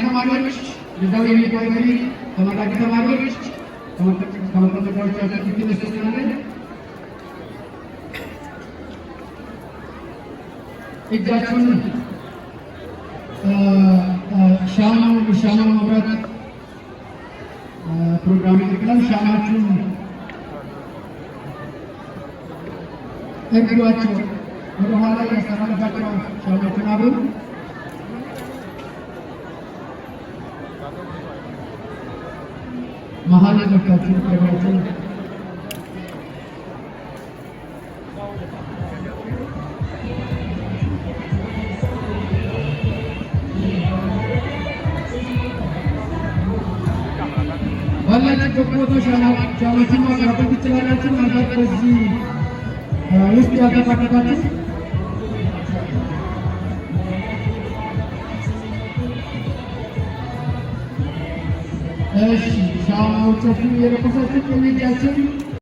ተማሪዎች፣ እዛው የሚቆይ ተመራቂ ተማሪዎች ከመቀመጫዎቻችሁ ትነሱልናለን። እጃችሁን ሻማ ሻማ ማብራት ፕሮግራም ይቀጥላል። ሻማችሁን እርዷቸው፣ ወደኋላ እያስተላለፋቸው ሻማችሁን አብሩ። መሀል ገብታችሁ ቀርባችሁ ባላችሁበት ቦታ ሻማችሁን ማቀራረብ ትችላላችሁ። ምናልባት በዚህ ውስጥ ያልተካተታችሁ። እሺ፣ ሻማዎቻችሁን እየለኮሳችሁ ቀኝ እጃችን